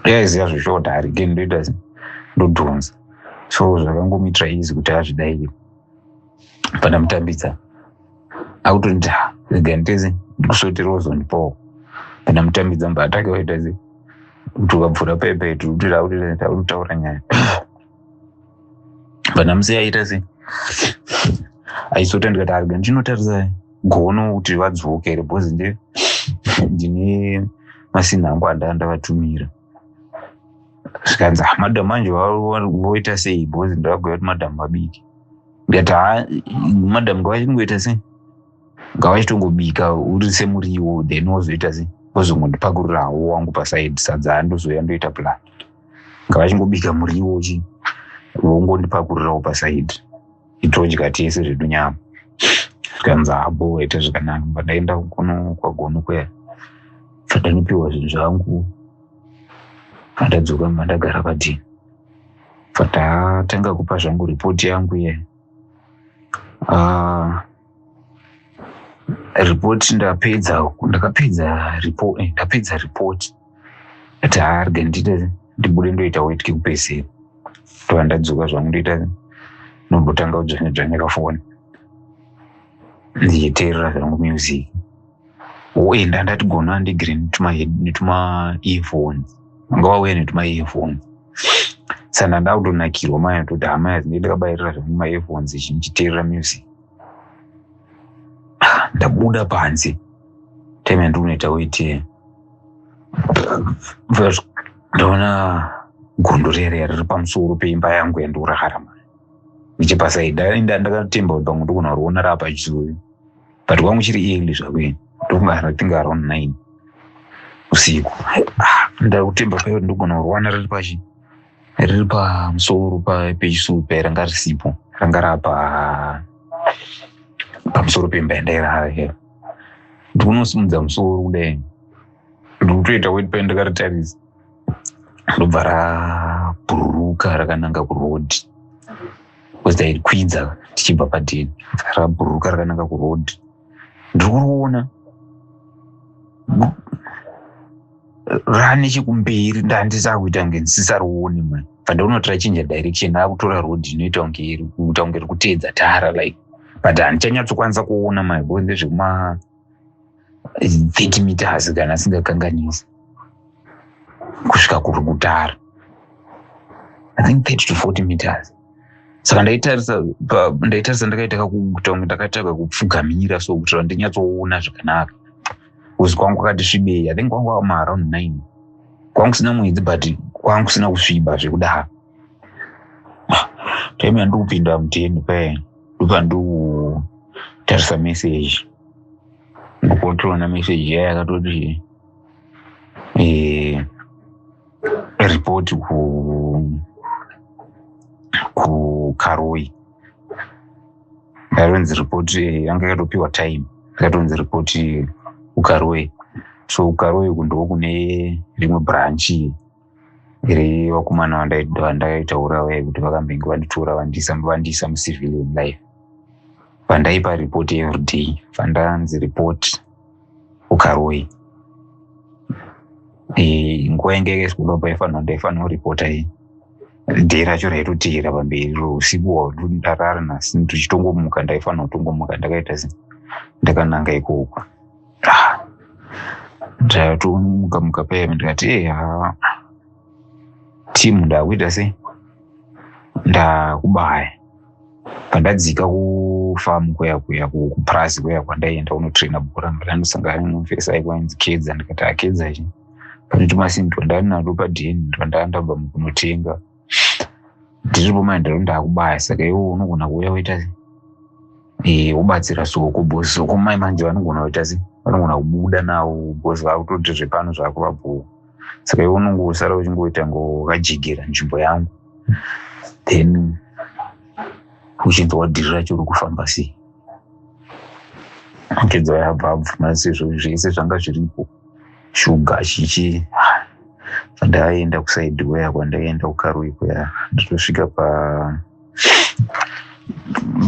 Yaiziva zveshuwa kuti harikeni ndoita se ndodhonza, so zvakangomuitira easy kuti azvidaire. Pandamutambidza akutonditi, "Ha, rega nditese ndikusotera uzondipawo." Pandamutambidza mba atake waita se kuti ukabvura pepe tiri takutaura nyaya. Pandamusiya aita se aisota, ndikati arega ndinotarisa gono kuti vadzoke here, because ndine masini angu andaa ndavatumira. Zvikanzi, "Ah, madam manje voita sei?" Because ndavagoya kuti madam vabike. Ndikati, "Ha, madam ngavachingoita sei, ngavachitongobika uri semuriwo, then wozoita sei, wozongondipakurira hawo wangu paside sadza, andozoya ndoita plan. Ngavachingobika muriwo chi vongondipakurirawo paside, itodya tese zvedu nyama." Zvikanzi, "Abo waita zvakanaka." Pandaenda kuno kwagono kuya, pandanopiwa zvinhu zvangu, pandadzoka mandagara padhini, pandatanga kupa zvangu ripoti yangu ye ripoti. Ndapedza, ndakapedza ripoti, ndapedza ripoti, ati harga ndiite ndibude ndoita weti kekupedzisira. Ndobva ndadzoka zvangu, ndoita ndombotanga kudzvanya dzvanya kafoni ndichiteerera zvangu music. Oenda ndati gona andigire netuma earphones, vanga vauya netuma earphones, saka ndanda kutonakirwa maya toti hama yazi ndakabayirira zvangu ma earphones ichi ndichiteerera music. Ndabuda panze time yandiri kunoita weti, ndaona gondo riya riri pamusoro peimba yangu yandikurarama nechepaside. Ndakatemba kuti pamwe ndogona kuriona raapachisuvi, but kwangu chiri early zvakwini, ndokunga I think around 9 usiku. Ndakutemba payo ndogona kuriwana riri pachi riri pamusoro pechisuvi paya, ranga risipo, ranga rapa pamusoro pemba yandairara iya. Ndikunosimudza musoro kudai, ndikutoita weti pai, ndakaritarisa, ndobva rabhururuka rakananga kuroad, because tairikwidza tichibva padheni. Rabhururuka rakananga kuroad, ndiri kuriona ranechekumberi, ndandisava kuita kunge ndisisarioni mani. Bva ndaona kuti rachinja direction, akutora road inoita kunge iri kuita kunge iri kuteedza tara like, but handichanyatsokwanisa kuona mani, because ndezvekuma 30 meters kana asingakanganisi kusvika kuri kutara, I think 30 to 40 meters. Saka ndaitarisa, ndaitarisa ndakaita kakuita kunge ndakaita kakupfugamira so kuitira ndinyatsoona zvakanaka, because kwangu kwakati svibei. I think kwangu ama around 9, kwangu kusina mwedzi, but kwangu kusina kusviba zvekudaro. Time yandiri kupinda muteni paya, ndopandikutarisa message, ndikutoona message iya yakatoti report kuKaroi. Ndatonzi report, yanga yakatopiwa time, yakatonzi report kuKaroi. So kuKaroi uku ndo kune rimwe branch revakomana vandaitaura vaya kuti vakambenge vanditora vandiisa mucivilian life, vandaipa report everyday. Vandanzi report kuKaroi. Nguva yange yakaiswa paifanira ndaifanira kuripota iyi, day racho raitoteera pamberi, usiku ndarara nhasi tichitongomuka, ndaifanira kutongomuka ndakaita se ndakananga ikoko. Ndatomuka muka paya, ndikati, "E ha, timu ndakuita sei, ndakubaya." Pandadzika kufamu kuya kuya kupurazi kuya kwandaienda kunotraina bhora, ndandosangana nemufesi aikwanzi Kedza. Ndikati, "Akedza, ichi pane tumasini twandari padheni twandanga ndabva mukunotenga, ndiripo mai, ndaro ndakubaya, saka iwo unogona kuuya woita wobatsira soko, because soko mai manje vanogona kuita se vanogona kubuda nawo, because vakutoti zvepano zvakuvabhowa, saka iwe unongosara uchingoita ngo wakajegera nzvimbo yangu, then uchinzwa dhiri racho uri kufamba sei." Kedza yabva abvuma, sezvo zvese zvanga zviripo, shuga chichi. Ndaenda kuside kuya kwandaienda kuKaroi kuya, ndotosvika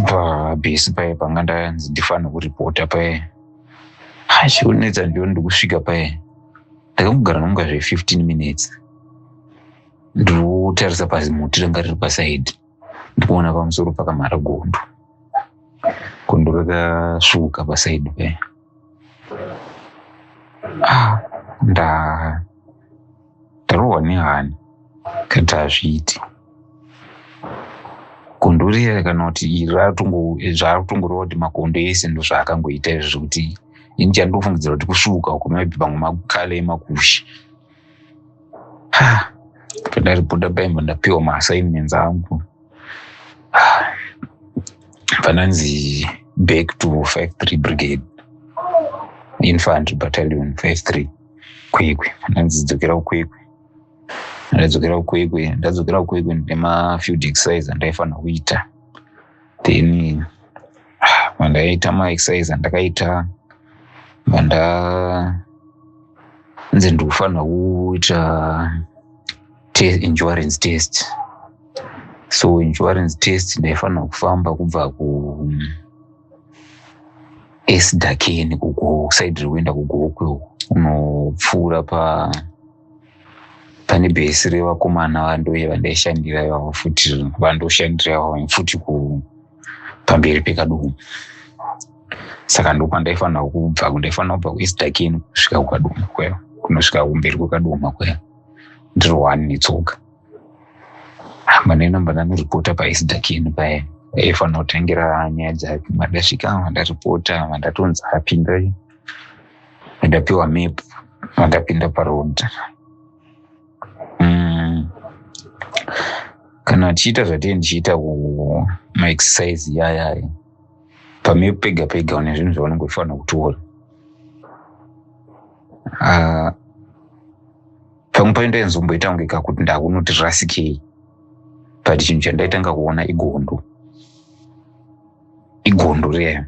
pabhesi paya panga ndanzi ndifanire kuripota paya. Chikunetsa ndiyo ndikusvika paya, ndakangogara nonga zve15 minutes. Ndinotarisa pazimuti ranga riri pasaidhi, ndikuona pamusoro pakamhara gondo. Gondo rakasvuuka pasaidhi paya. Ah, ndarohwa nehana kati hazviiti. Gondo riya kana kuti iri zvaakutongoreva kuti makondo ese ndozvaakangoita izvo, zvekuti ini chandinofungidzira kuti kusvuuka uko, maybe pamwe makale emakushe. Pandaripota paimba, ndapiwa maassignments angu, pananzi back to 53 Brigade, Infantry Battalion 53, Kwekwe. Pananzi dzokera kuKwekwe. Ndadzokera kuKwekwe. Ndadzokera kuKwekwe, ndine mafield exercise andaifanira kuita. Then pandaita maexercise andakaita, vandanzi ndikufanira kuita endurance test. So endurance test ndaifanira kufamba kubva ku Esidakeni, kusaidi rekuenda kuGokwe uko, unopfuura pa pane bhesi revakomana vandoye vandaishandira ivavo futi, vandoshandira ivavo futi pamberi peKadoma. Saka ndokwandaifanira kubva. Ndaifanira kubva kuEsidakeni kusvika kuKadoma kwayo, kunosvika kumberi kweKadoma kwaya, ndiri one netsoka. Mandainamba ndanoripota paEsidakeni paya, aifanira kutangira nyaya dzake. Mandasvika, mandaripota, mandatonzi apinda, mandapiwa map, mandapinda paroad. Kana tichiita zvatee ndichiita kumaexercise iyayaya, pamap pega pega une zvinhu zvaunenge uchifanira kutora. Pamwe pacho ndainzomboita kunge kakuti ndakunoti rasikei, but chinhu chandaitanga kuona igondo, igondo riya.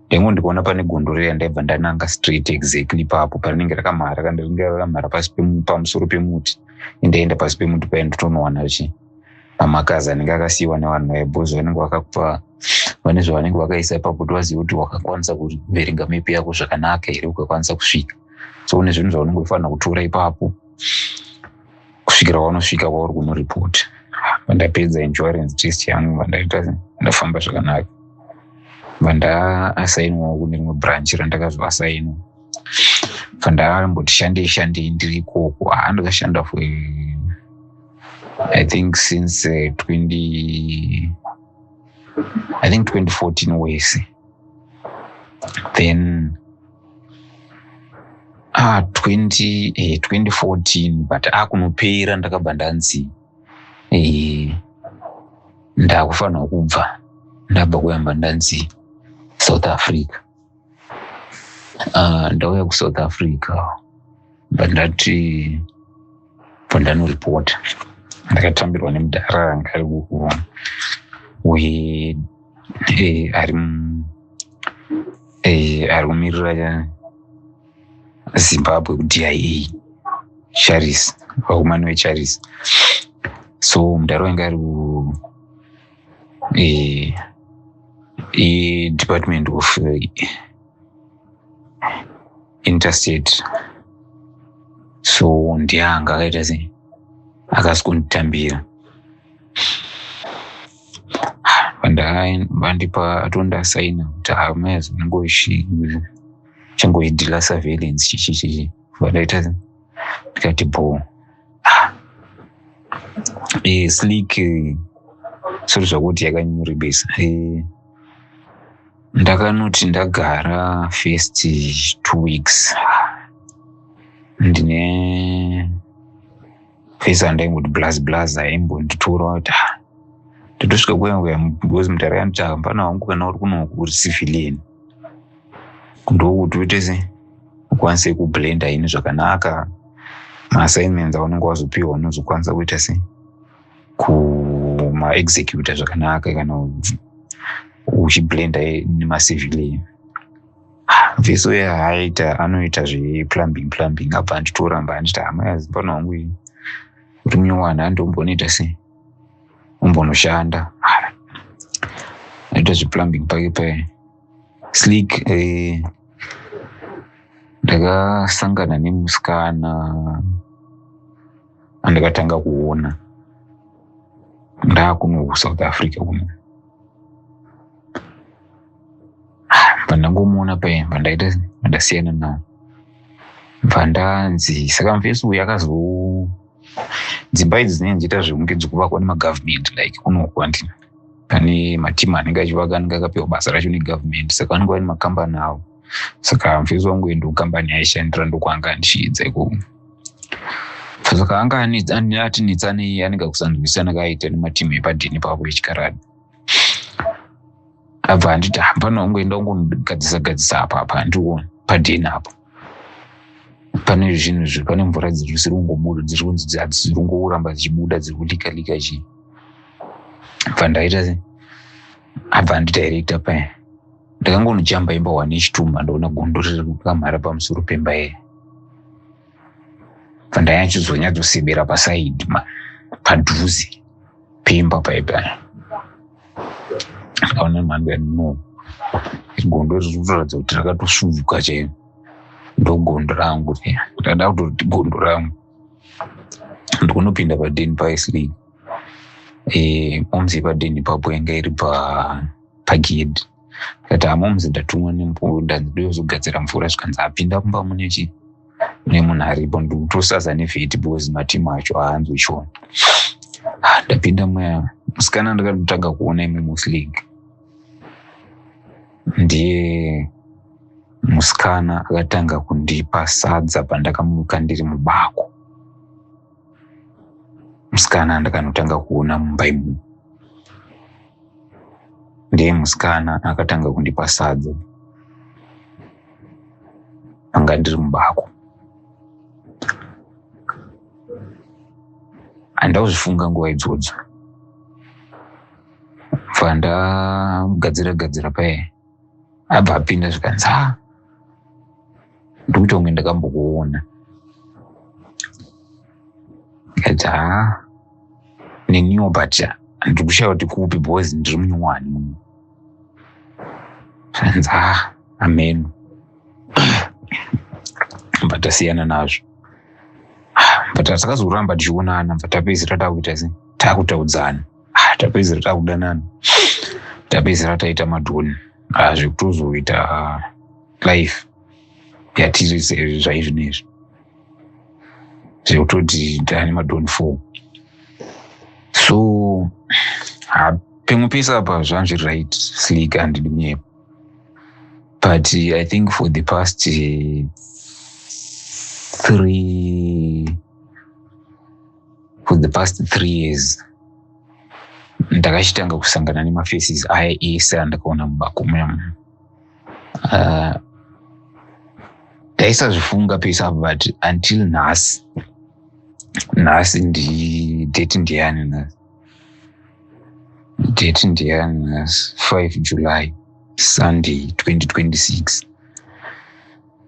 Ndaingo ndikaona pane gondo riya, ndaibva ndananga straight exactly ipapo parinenge rakamhara. Kana ringe rakamhara pasi pamusoro pemuti, indaenda pasi pemuti paya, ndotonowana chi mamakazi anenge akasiyiwa nevanhu vaya, because vanenge vakakupa, vane zvavanenge vakaisa ipapo kuti vazive kuti wakakwanisa kuverenga mepi yako zvakanaka here, ukakwanisa kusvika. So une zvinhu zvaunenge uchifanira kutora ipapo kusvikira wanosvika kwauri kunoripota. Vandapedza endurance test yangu, vandaita, ndafamba zvakanaka, vandaasainwawo kune rimwe branch randakazoasainwa. Vandamboti shandei shandei ndiri ikoko. Haa, ndakashanda for, I think, since 20, I think 2014 wese. Then 20, 2014, but akunopera ndakabva ndanzi ndakufanirwa kubva. Ndabva kuyamba ndanzi South Africa. Ndauya kuSouth Africa, bva ndati bva ndanoripota. Ndakatambirwa nemudhara anga ari we ari ari kumirira Zimbabwe kuDIA, Charis, vakomana veCharis. So mudhara wainge ari ku Department of Interstate, so ndiye anga akaita sei, akasi kunditambira. Vandipa atondasaina kuti hamazi unenge uchangoidhila surveillance chichi chichi. Vandaita, ndikati bo slick. Sori zvakuti yakanyorebesa. Ndakanoti ndagara first 2 weeks, ndine fesi andaingoti blaz blaz aimbonditora kuti ndotosvika kuya, because mudhara yanditi hapana wangu, kana uri kunoku uri civilian, ndokuti uite se ukwanise kublenda ini zvakanaka maassignments aunenge wazopiwa, unozokwanisa kuita se kumaexecuta zvakanaka kana uchiblenda nemacivilian. Vhesi uya haaita, anoita zveplumbing plumbing. Abva anditora, mba anditi hama yazipano wangu iyi uri munyowani, andombonoita sei, umbonoshanda, aita zveplumbing pake paya. Slick, ndakasangana nemusikana. Andakatanga kuona ndaakuno kuSouth Africa kuno. Pandangomuona paye, pandaita pandasiyana nawo, bvandanzi saka mufesi uyu akazo dzimba idzi dzinenge dzichiita zvekunge dzikuvakwa nemagavhumendi, like kunoku handina pane matimu anenge achivaka, anenge akapiwa basa racho negavhumendi, saka vanenge vane makambani avo. Saka mufesi wangu uyu ndokambani yaishandira, ndokwanga andichiidza ikoko. Saka anga atinetsanei, anenge akusanzwisana kaaita nematimu epadheni pavo echikaradi. Abva anditi, hapana, ungoenda ungogadzisa gadzisa apa apa, handioni padheni apa pane zvinhu zvi pane mvura dziri kungobuda, dziri kunzi dziri kungoramba dzichibuda, dziri kulika lika chii. Bva ndaita se abva andidirecta paya, ndakangonojamba imba one yechitumha, ndaona gondo riri kukamhara pamusoro pemba iya. Bva ndanyachizonyatsosebera pasaidi padhuze pemba paipa, ndakaona mhando ya, no, gondo riri kutoratidza kuti rakatosvuvuka chaizvo. Ndogondo rangu riya, ndada kutoti gondo rangu. Ndikunopinda padheni paisleek, momzi yepadheni ipapo yanga iri pagedhi. Ndikati, "Hamomuzi, ndatumwa ndanzi ndozogadzira mvura." Zvikanzi, "Apinda mumba, mune chi mune munhu aripo." Ndikutosaza nevheti because matimu acho haanzwi Shona. Ndapinda muya, musikana ndakatotanga kuona imomo slig ndiye musikana akatanga kundipa sadza pandakamuka ndiri mubako. Musikana ndakanotanga kuona mumba imomo ndiye musikana akatanga kundipa sadza panga ndiri mubako. Handakuzvifunga nguva idzodzo. Bva ndagadzira gadzira paye, abva apinda, zvikanzi, "Ha, ndikuita kunge ndakambokuona." Ndikati, "Ha, neniwo, but ndiri kushaya kuti kupi because ndiri munyowani muno." Zvanzi, "Ha, ameno." Bva tasiyana nazvo, but takazoramba tichionana. Bva tapedzisira takuita se takutaudzana, tapedzisira takudanana, tapedzisira taita madhoni, zvekutozoita life yatiri zvaizvinezvi, zvekutoti taane madhoni 4. So pamwe pese apa zvanga zviri right, slick, handidi kunyepa, but I think for the past 3 years ndakachitanga kusangana nemafaces aya ese andakaona mubako muya. Ndaisazvifunga pese apa, but until nhasi. Nhasi ndi date ndiyani nhasi? Date ndiyani nhasi? 5 July, Sunday, 2026.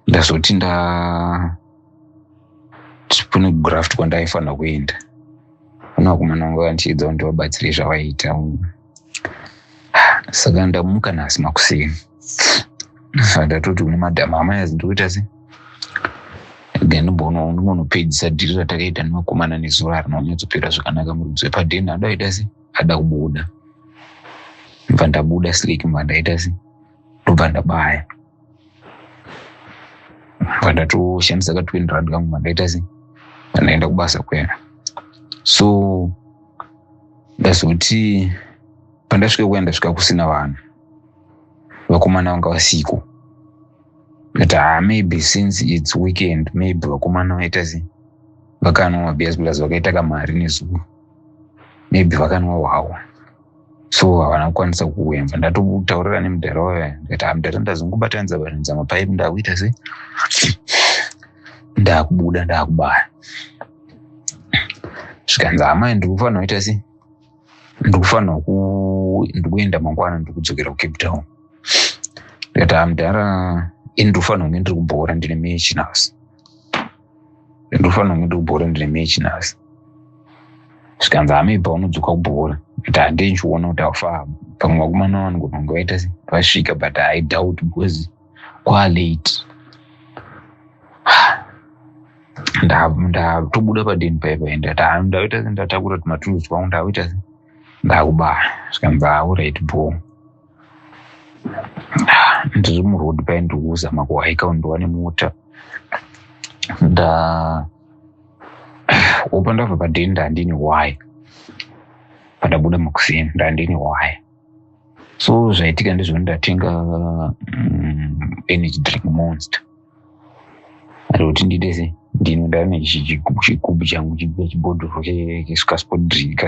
Ndazoti nda kune graft kwandaifanira kuenda, kuna vakomana vanga vandichiedza kuti ndivabatsire zvavaita. Saka ndamuka nhasi makuseni, ndatoti kune madhamu amayazi, ndikuita se rega ndimboona ndingonopedzisa dhiri ratakaita nemakomana nezuro, harina kunyatsopera zvakanaka. Murudzi wepadheni ada kuita se ada kubuda. Ndobva ndabuda slik, mbva ndaita se ndobva ndabaya, bva ndatoshandisa ka 20 rand kangu, bva ndaita se bva ndaenda kubasa kuya. So ndazoti pandasvika kuya, ndasvika kusina vanhu, vakomana vanga vasiko. Ndati, "Ha, maybe since it's weekend, maybe vakomana vaita se vakanwa mabeers, plus vakaita kamari nezuro, maybe vakanwa hwawa, so havana kukwanisa kuuya." Mva ndatotaurira nemudhara waya, ndikati, "Ha, mudhara, ndazongobatanidza batanidza mapaipi, ndakuita se ndakubuda, ndakubaya." Zvikanzi, "Hamai, ndiri kufanira kuita se ndiri kufanira ndikuenda mangwana, ndiri kudzokera kuCape Town." Ndikati, "Ha, mudhara, ini ndiri kufanira kunge ndiri kubhora, ndine match nhasi, ndiri kufanira kunge ndiri kubhora, ndine match nhasi." Zvikanzi, "Hamei, paunodzoka kubhora." Ndikati, "Handei ndichiona kuti afa pamwe vakomana vanogona kunge vaita se vasvika, but I doubt because kwalate." Ndatobuda padeni paya paya, ndaita ndatakura tumatools twangu, ndakuita ndakubaya. Zvikanzi, "Alright, bho." Ndiri muroad paya, ndiri kuzama kuhaika kuti ndiwane mota. Nda opa ndabva padeni, ndandine waya. Pandabuda makuseni, ndandine waya. So zvaitika ndezvekuti ndatenga energy drink Monster, ari kuti ndiite se ndino ndane chigubhu changu, chibhodhoro kasport drink,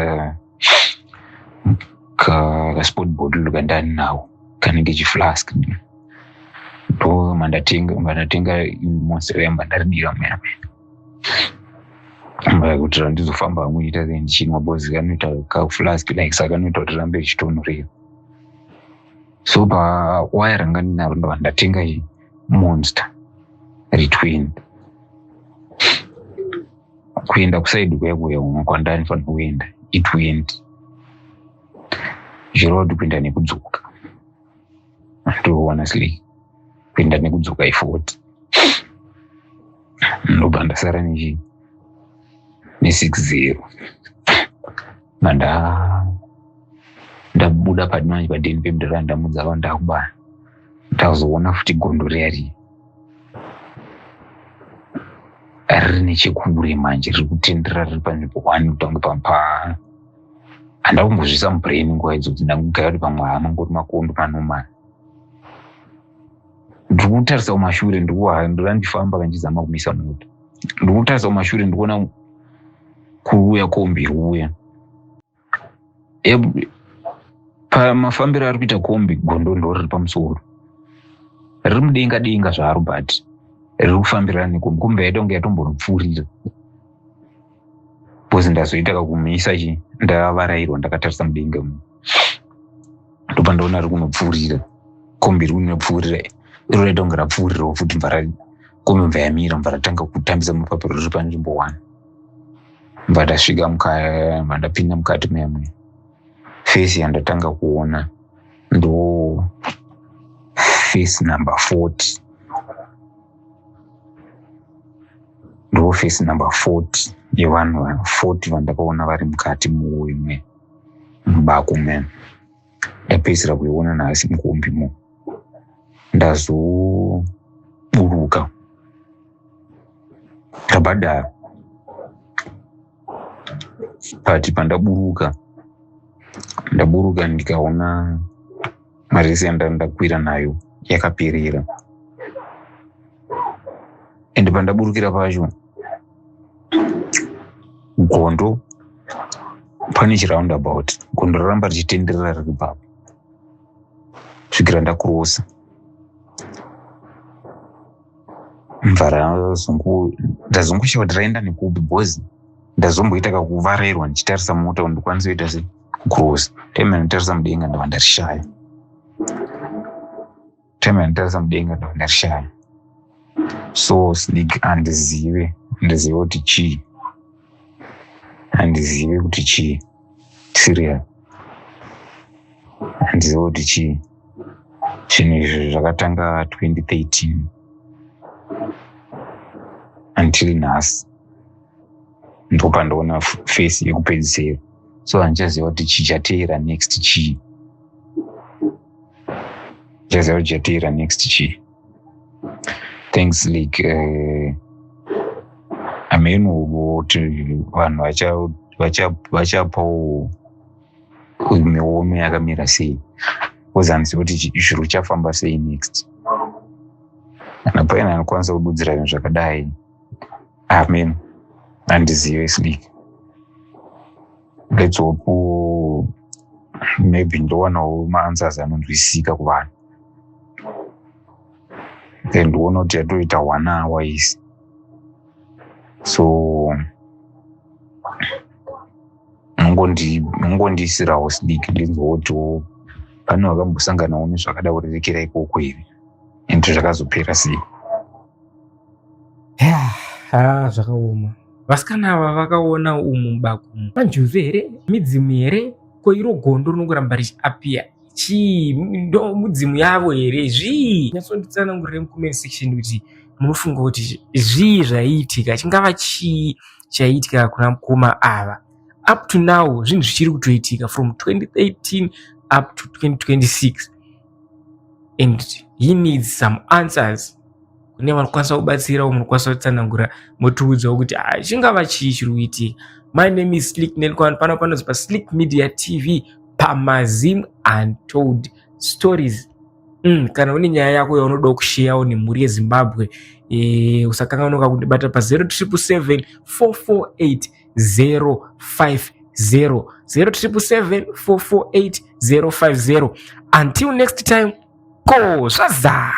kasport bottle kandani nawo, kanenge chiflask. Ndo mandatenga Monster yamba, ndaridira muya kuti randizofamba hamwe ita se ndichinwa, because kanoita kaflask like, saka kanoita kuti rambe richitonhorera. So pawaya ranga ndinaro, ndobva ndatenga Monster re20 kuenda kuside kuya kuya kwandanifanira kuenda i20, zvireva kuti kuenda nekudzoka, ndoona sli kuenda nekudzoka i40. Ndobva ndasara nechi ne60. Manda ndabuda padimanje padeni pemudhara, ndamudza va ndakubaya, ndazoona futi gondo riya riya riri nechekure manje, riri kutenderera riri panzvimbo one. Kutange pampa handa kumbozvisa mubrain nguva idzodzi, ndangogaya kuti pamwe hamangori makondo manormal. Ndiri kutarisa kumashure, ndira ndifamba kanchizama kumisa mota. Ndiri kutarisa kumashure, ndikuona kuuya kombi iri kuuya. Pamafambiro ari kuita kombi, gondo ndo riri pamusoro, riri mudenga denga zvaro, but riri kufambirana nekombi. Kombi yaita kunge yatombonopfuurira, because ndazoita kakumisa chi ndavarairwa, ndakatarisa mudenga mu, ndobva ndaona riri kunopfuurira. Kombi iri kunopfuurira, iro raita kunge rapfuurirawo futi. Mva kombi mva yamira, mva ratanga kutambisa mapapiro, riri panzvimbo one. Mva ndasvika, mva ndapinda mukati muya muya, face yandatanga kuona ndo face number 40, ndo face number 40 yevanhu 40 vandakaona vari mukati muimwe mubako muya. Ndapedzisira kuiona nhasi mukombi mo. Ndazoburuka, ndabhadhara, but pandaburuka, ndaburuka ndikaona mari yese yandakwira nayo yakaperera. Ende pandaburukira pacho, gondo pane chiroundabout, gondo raramba richitenderera riri papo svikira ndakurosa. Mva ndazongoshawa kuti raenda nekupi, because ndazomboita kakuvarairwa ndichitarisa mota kuti ndikwanise kuita se kucrossa. Time yanditarisa mudenga, ndava ndarishaya. Time yanditarisa mudenga, ndava ndarishaya. So slick, handizive, handizive kuti chii, handizive kuti chii. Serious, handizive kuti chii. Zvinhu izvi zvakatanga 2013 until nhasi, ndopandoona face yekupedzisira. So handichaziva kuti chichateera next chii, ndichaziva kuti chichateera next chii. Thanks like hameno kuti vanhu vachapawo miono yakamira sei, because handizivi kuti zviro zvichafamba sei next. Kana paine anokwanisa kududzira zvinhu zvakadai, amen. Handizive slick. Let's hope maybe ndowanawo maanswers anonzwisisika kuvanhu. Then ndiona kuti yatoita one hour isi, so mungondiisirawo slick, ndinzwa kutiwo pane vakambosanganawo nezvakada kurerekera ikoko here, and zvakazopera sei. Ha, zvakaoma. Vasikana ava vakaona umu mubako panjuzu here, midzimu here? Ko iro gondo rinongoramba richiappear, chii? Ndo mudzimu yavo here? Zvii? Nyatsonditsanangurire mucomment section kuti Munofunga kuti zvii zvaiitika? Chingava chii chaiitika kuna mukoma ava? Up to now zvinhu zvichiri kutoitika from 2013 up to 2026, and he needs some answers. Kune vanokwanisa kubatsirawo, munokwanisa kutsanangura, motiudzawo kuti, ah, chingava chii chiri kuitika. My name is Slick Nelkwan, pano panonzi paSlick Media TV, paMazim Untold Stories. Kana une nyaya yako yaunoda kusheyawo nemhuri yeZimbabwe, usakanganuka kundibata pa 0777 448 050, 0777 448 050. Until next time, ko zvaza.